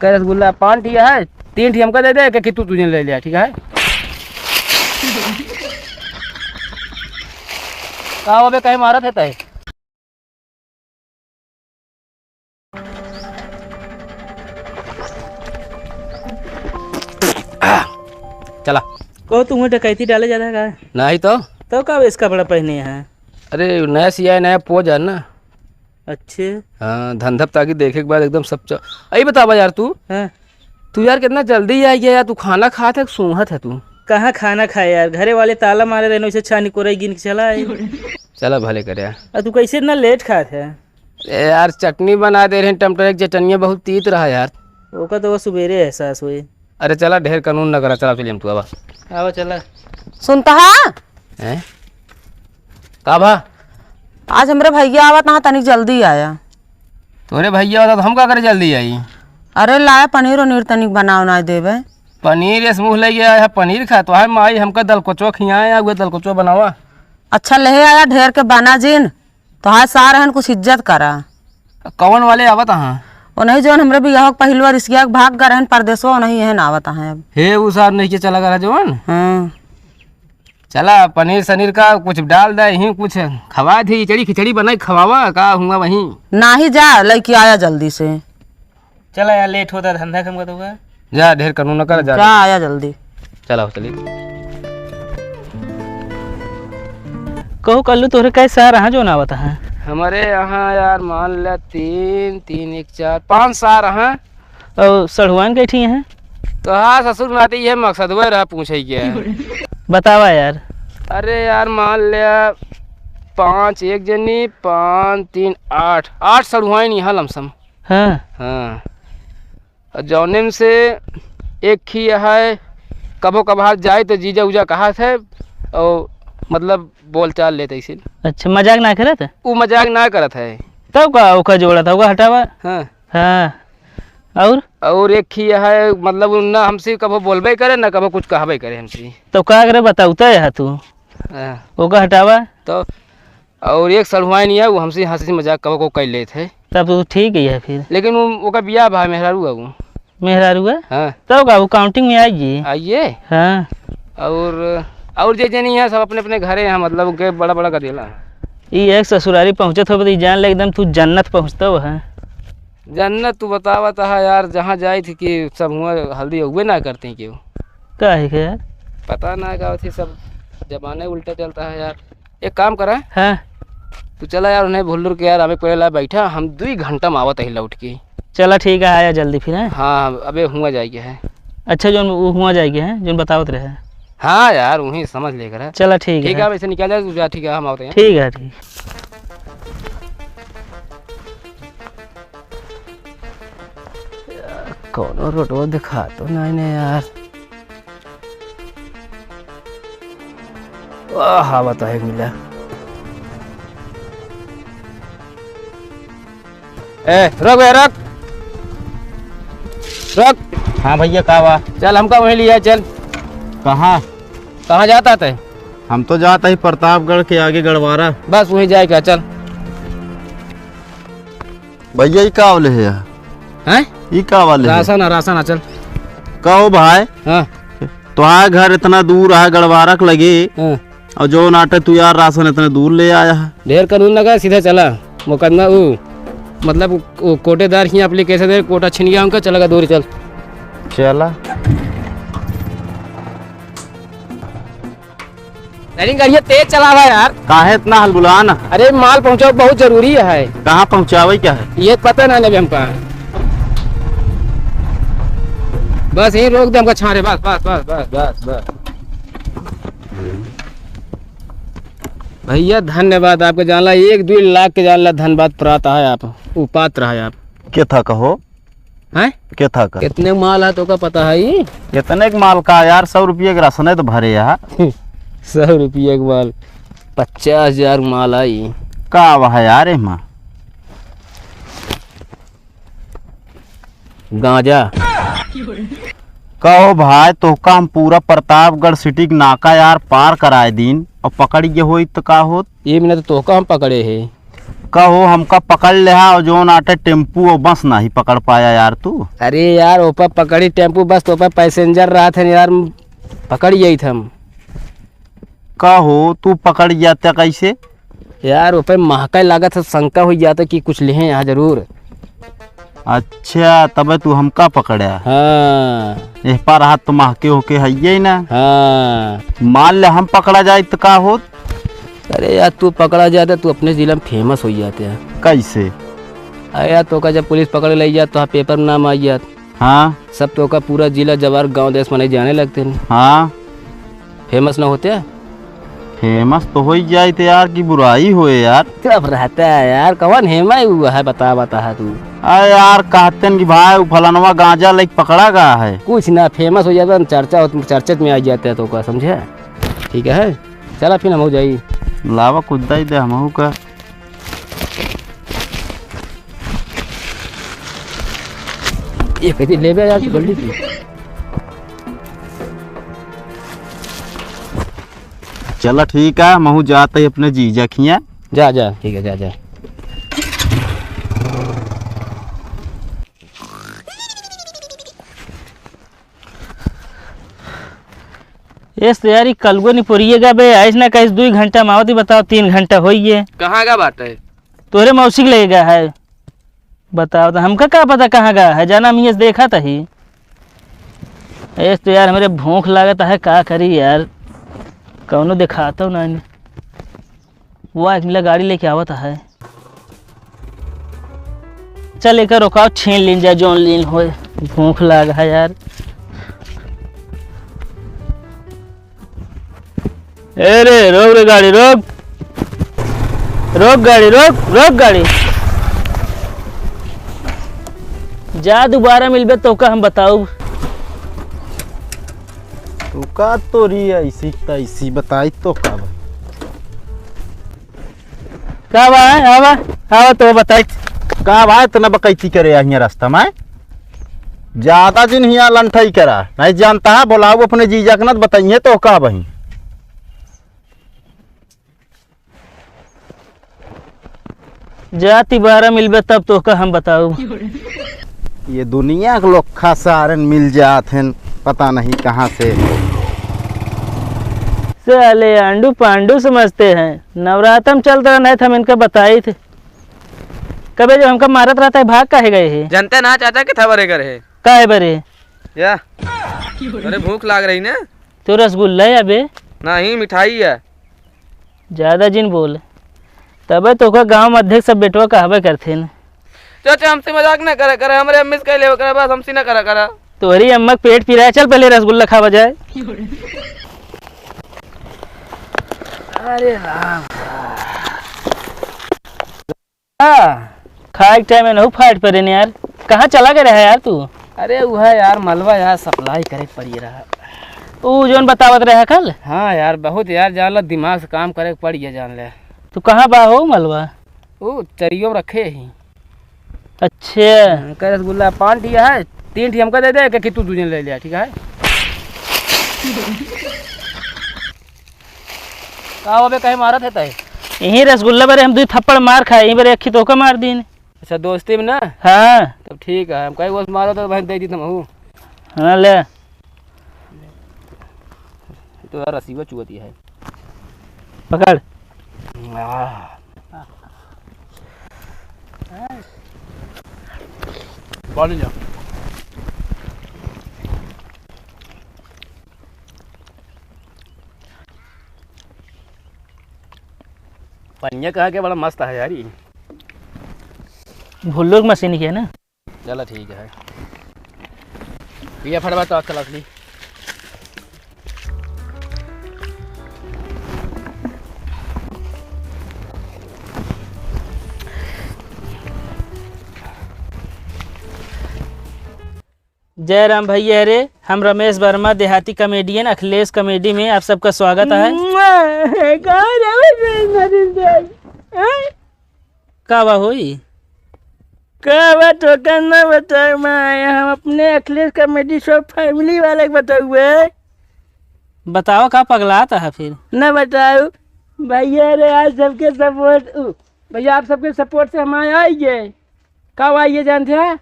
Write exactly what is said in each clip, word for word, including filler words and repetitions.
कह रसगुल्ला पाँच ठिया है, तीन ठी हमका दे दे, एक, एक तू तुझे ले लिया, ठीक है? का हो बे, कहे मारत है तय? चला। को तुम्हें डकैती डाले जाता है का? नहीं तो। तो का इसका बड़ा पहने हैं? अरे, नया सिया है, नया पोज है ना। अच्छे। हाँ, धंधा ताकि देखे के बाद एकदम सब च-, अई बतावा यार तू। हाँ। तू यार कितना जल्दी आ गया यार, तू खाना खात है कि सूंघत है तू? कहाँ खाना खाए यार, घरे वाले ताला मारे रहे, वैसे छानी कोरई गिन के चला आए। चला भले करे यार। आ तू कैसे इतना लेट खात है? ए यार, चटनी बना दे रहे हैं, टमाटर की चटनिया बहुत तीत रहा यार। ओका तो वो सुबेरे एहसास हुई। अरे चला, ढेर कानून न करा, चला चलिए हम तू आवा। आवा चला। सुनता है? हैं? का भा? आज हमरे भैया आवत ना, तनिक जल्दी आया। तोरे भैया आवत तो हम का करे जल्दी आई? अरे लाए पनीर उनीर तनिक बनाव ना देवे। पनीर इस मुँह ले गया है, पनीर खा तो है माई, हमका दलकोचो खियाए, या उहे दलकोचो बनावा। अच्छा ले आया, ढेर के बना जिन, तो हाय सार हन कुछ इज्जत करा। कौन वाले आवत हाँ? ओ नहीं जौन हमरे बियाह के पहिलवा रिसिया के भाग गए रहन परदेसवा, ओ नहीं एहन आवत हैं अब। हे उ सार नहीं के चला गया जौन? हाँ। चला, पनीर सनीर का कुछ डाल दे, यहीं कुछ खवा दे, खिचड़ी, खिचड़ी बनाई, खवावा, का हुआ वहीं? नाही जा, लइके आया जल्दी से। चला यार, लेट होता, धंधा कम कर दूंगा। जा, ढेर कानून न कर, जा। जा, आया जल्दी। चला, चली। कहू कल्लू, तोहरे कै सार हाँ जौन आवत हाँ? हमारे यहाँ यार, मान ले, तीन, तीन एक चार, पाँच सार हाँ। और सढ़ुआइन कै ठी हैं? तो हाँ, ससुर नाती ये मकसदवे रहा पूछे के। बतावा यार। अरे यार, मान ले, पाँच एक जनी, पाँच, तीन, आठ, आठ सढ़ुआइन यहाँ लमसम। हाँ। हाँ। और जौने में से एक ही है, कभो कभार जाए तो जीजा उजा कहा थे, और मतलब बोल चाल लेते इसे। अच्छा, मजाक ना करत? उ मजाक ना करत है। तब का ओका जोड़ा था, ओका हटावा। हाँ। हाँ। और? और एक ही है, मतलब, उ ना हमसे कभो बोलबे करे, ना कभो कुछ कहबे करे हमसे। तो का करे, बताऊ तो है तू। हाँ। ओका हटावा। तो और एक सढ़ुआइन है, वो हमसे हंसी मजाक कभो को कर लेत है। तब तो ठीक ही है फिर। लेकिन वो, ओका बियाह भा मेहरारू है वो। मेहरारू है? हाँ। तब का वो काउंटिंग में आइए। आइए। हाँ। और, और जे जनी है, सब अपने अपने घरे हैं, मतलब, उनके बड़ा बड़ा कर देला। ई एक ससुरारी पहुँचत हो, तो ई जान ले एकदम तू जन्नत पहुँचता हो है। जन्नत तू बतावत है यार, जहाँ जाए थे कि सब हुआ हल्दी उगबे ना करते हैं केहू। काहे के यार? पता ना का होती, सब जमाने उल्टा चलता है यार। एक काम करा। हाँ। तू चला यार, उन्हें भुल्लुर के यार, हमें पहले ला बैठा, हम दुई घंटा में आवत ही लौट के। चला ठीक है, आया जल्दी फिर, हैं? हाँ, अबे हुआ जाए के है। अच्छा, जौन वो हुआ जाए के है, जौन बतावत रहे। हाँ यार, वहीं समझ लेकर है। चला ठीक ठीक है। है, वैसे निकल जाए, तू जा, ठीक है, हम आवत हैं। ठीक है, ठीक। कौनो रोडवा दिखा तो नहीं ने यार। वाह, हवा तो है मिला। ए, रुक बे, रुक। रुक। हाँ भैया, का बा? चल, हमका वहीं लिया, चल। कहाँ? कहाँ जाता तै? हम तो जाता ही प्रतापगढ़ के आगे गड़वारा। बस वहीं जाए का, चल। भैया, ई का वाले है यार? हैं? ई का वाले है? राशन है, राशन है, चल। कहो भाई। हाँ। तोहार घर इतना दूर है, गड़वारक लगे, हाँ। और जो नाटे तू यार राशन इतने दूर ले आया है। ढेर कानून लगा, सीधा चला। मुकदमा ऊ, मतलब, ऊ, ऊ कोटेदार ही application दे, कोटा छिन गया उनका, चला गया दूर, चल। चला। अरे, गाड़िया तेज चलावा यार। काहे इतना हलबुलान? अरे, माल पहुँचाओ, बहुत जरूरी है। कहाँ पहुँचावे क्या है? ये पता ना, नहीं हमका। बस यहीं रोक दे, हमका छाने, बस, बस। भैया, धन्यवाद आपके, जानला, एक दुई लाख के, जानला, धन्यवाद प्राप्त है आप, उपात्र है आप। के था कहो? हैं? के था का? कितने माल है, तोका पता है ई? कितने के माल का यार? सौ रुपये के राशन है तो भरे यार। सौ रुपये के माल, पचास हजार माल आई। का वह है यार एमा? गांजा। कहो भाई, तोहका हम पूरा प्रतापगढ़ सिटी के नाका यार पार कराए दीन और पकड़ गए होई तो का होत? ये बिना तो तोहका हम पकड़े है। कहो, हमका पकड़ लेहा और जौन आटे टेम्पू और बस नाही पकड़ पाया यार तू। अरे यार, ओपर पकड़ी टेम्पू बस, तो ओपर पैसेंजर रहत हन यार, पकड़ जाइत हम। कहो, तू पकड़ जाते कैसे? यार, ओपे महकै लागत है, शंका होइ जात है कि कुछ लिहे यहाँ जरूर। अच्छा, तबे तू हमका पकड़ा? हाँ। एह पार हाथ तो महके होके हइये ना। हाँ। मान ले हम पकड़ा जाइत तो का होत? अरे यार, तू पकड़ा जाइत तो तू अपने जिला में famous होइ जाइत है। कैसे? अरे यार, तोका जब पुलिस पकड़ ले जात तो हाँ, paper में नाम आ जात। हाँ। सब तोका पूरा जिला जवार गाँव देश मनई जाने लगते हैं। हाँ। Famous ना होते? Famous तो होइ जाइत यार, कि बुराई होए यार। चुप रहता है यार, कौन हेमा है वो है, बता, बता है तू। अरे यार, कहते हैं कि भाई, वो फलानवा गांजा लेके पकड़ा गया है। कुछ ना, famous होइ जाता, चर्चा हो, चर्चे में आ जाते हैं तोका, समझे? ठीक है, चला फिर हम हो जाई। लावा कुछ दे दे हमहू का। ये कहती ले बे यार, तू गलती की। चला ठीक है, महू जात ही अपने जीजा खिया। जा, जा, ठीक है, जा, जा। एस तो यार, ई कलुआ निपोरिए गा बे, आइस ना कहिस दुई घंटा में आवत ही, बताओ, तीन घंटा होइए। कहाँ गा बाटे? तोरे मौसी के लगे गा है। बताओ तो, हमका का पता कहाँ गा है, जाना हम ये देखा तही। एस तो यार, हमरे भूख लागत है, का करी यार, कौनो देखातो ना। वाह, एक मिला गाड़ी लेके आवत है। चल, एकर रोकाओ, छीन लीन जाए, जौन लीन होए। भूख लाग है यार। ए रे, रोक रे गाड़ी, रोक। रोक गाड़ी, रोक, रोक गाड़ी। जा, दोबारा मिलबे तो का हम बताऊ। तू का तोरी ऐसी तैसी बताई तो का बा? का बा, आवा, आवा तो बताई। का बा, इतना बकैती करे आ हियां रास्ता में? ज्यादा जिन हियां लंठई करा, नहीं जानता है, बुलाऊ अपने जीजा के ना, बताइए तो का बही। जा, तिबारा मिलबे तब तोहका हम बताऊ। ये दुनिया के लोग खा सारन मिल जात हैं, पता नहीं कहाँ से। साले आंडू पांडू समझते हैं, नवरातम चलत रहा नहीं तो हम इनका बताइत। कबे जब हमका मारत रहता है, भाग काहे गए है? जनते ना चाचा के थवरे कर है। काहे बरे? या। अरे भूख लाग रही ना? तो रसगुल्ला है अबे। नहीं, मिठाई है। ज्यादा जिन बोल, तबे तोका गाँव में अध्यक्ष सब बेटवा कहबे करथिन। चाचा, हमसे मजाक ना करा करा, हमरे अम्मी से कह लेवे करा, बस हमसे ना करा करा। तोहरी अम्मा के पेट पिराए, चल पहले रसगुल्ला खावा जाए। अरे राम। हाँ। खाए के टाइम में नहु फाट परे ने यार। कहाँ चला गए रहा यार तू? अरे वो है यार, मलबा यार supply करे के पड़ी रहा। ऊ जौन बतावत रहे कल? हाँ यार, बहुत यार, जान ला दिमाग से काम करे के पड़ी है, जान ले। तू कहाँ बा हो मलबा? वो चरियो में रखे ही। अच्छा। हाँ, कह रसगुल्ला पाँच ठिया है, तीन ठिया हमका दे दे, कि तू दू जन ले लिया, ठीक है? का हो बे, काहे मारत है तय? यही रसगुल्ला बरे हम दू थप्पड़ मार खाए, यही बरे अखी तोका मार दीन। अच्छा, दोस्ती में ना? हाँ। तब ठीक है, हम कहीं वो मारो तो भाई दे दी तुम हूँ। हाँ, ले। तो यार, रसीवा चुअती है। पकड़। आह। पानी जा। पनिया कहा के बड़ा मस्त है यार ई। भुल्लुक मशीन के है ना? चला ठीक है। पिया फटवा तो चला असली। जय राम भैया रे, हम रमेश वर्मा, देहाती comedian अखिलेश comedy में आप सबका स्वागत है। मुआ, का रे, रे, रे, रे, रे, हैं? का बा होई? का बा तो का ना बताऊ मैं, हम अपने अखिलेश comedy show family वाले के बताऊ है। बताओ का पगलात है फिर? ना बताऊ भैया रे, आज सबके support उ भैया, आप सबके सपोर्ट से हम आए, आइए। कब आइए जानते हैं?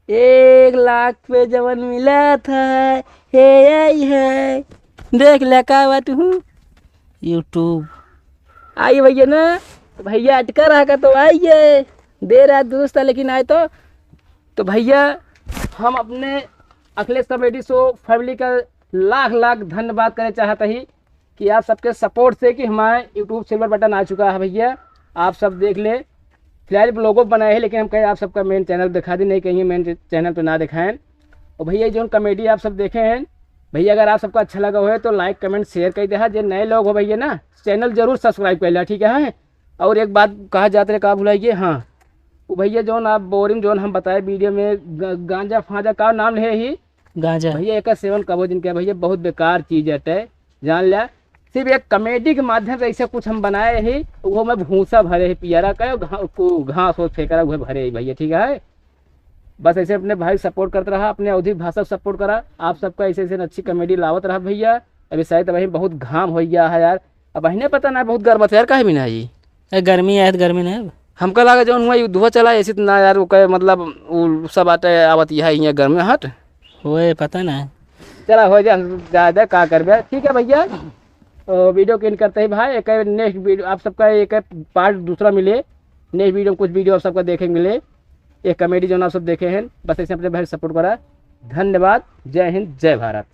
एक लाख पे जवन मिला था, हे आई है। देख ले का बात हूँ। YouTube। आइए भैया ना, तो भैया अटका रहा का तो आइए। देर रात दुरुस्त था लेकिन आए तो। तो भैया, हम अपने अखिलेश कॉमेडी शो फैमिली का लाख लाख धन्यवाद करे चाहत ही कि आप सबके सपोर्ट से कि हमारे YouTube सिल्वर बटन आ चुका है भैया। आप सब देख ले, फिलहाल लोगो बनाए हैं लेकिन हम कहे आप सबका मेन चैनल दिखा दी, नहीं कहीं मेन चैनल पे ना दिखाएं। और भैया, जौन कॉमेडी आप सब देखे हैं भैया, अगर आप सबका अच्छा लगा हो तो लाइक कमेंट शेयर कर दे। हाँ, जे नए लोग हो भैया ना, चैनल जरूर सब्सक्राइब कर लिया, ठीक है। और एक बात कहा जात रहे, का भुलाइए, हाँ, वो भैया जौन आप बोरिंग जौन हम बताए वीडियो में ग-, गांजा फांजा का नाम ले ही गांजा। भैया, एकर सेवन कबो जिन किया भैया, बहुत बेकार चीज हटे, जान लिया। सिर्फ एक कॉमेडी के माध्यम से ऐसे कुछ हम बनाए ही, वो में भूसा भरे ही, पियरा का घा-, को घास हो फेंक रहा, वह भरे ही भैया, ठीक है। बस ऐसे अपने भाई सपोर्ट करते रहा, अपने अवधी भाषा सपोर्ट करा। आप सबका ऐसे ऐसे अच्छी कॉमेडी लावत रहा भैया। अभी शायद अभी बहुत घाम हो गया है यार, अब अहिने पता ना बहुत गर्म है यार, काहे भी ना आई। ए, गर्मी है तो गर्मी नहीं अब। हमका लगा जौन हुआ युद्धवा चला ऐसे तो ना यार, वो कहे मतलब वो सब आटे आवत यह यहाँ गर्मी हट। होए पता ना। चला हो जा, ज्यादा का करबे। ठीक है भैया, तो वीडियो के एंड करते ही भाई, एक नेक्स्ट वीडियो आप सबका एक पार्ट दूसरा मिले, नेक्स्ट वीडियो में कुछ वीडियो आप सबका देखे मिले। एक कॉमेडी जौन आप सब देखे हैं, बस ऐसे अपने भाई सपोर्ट करा। धन्यवाद, जय हिंद, जय भारत।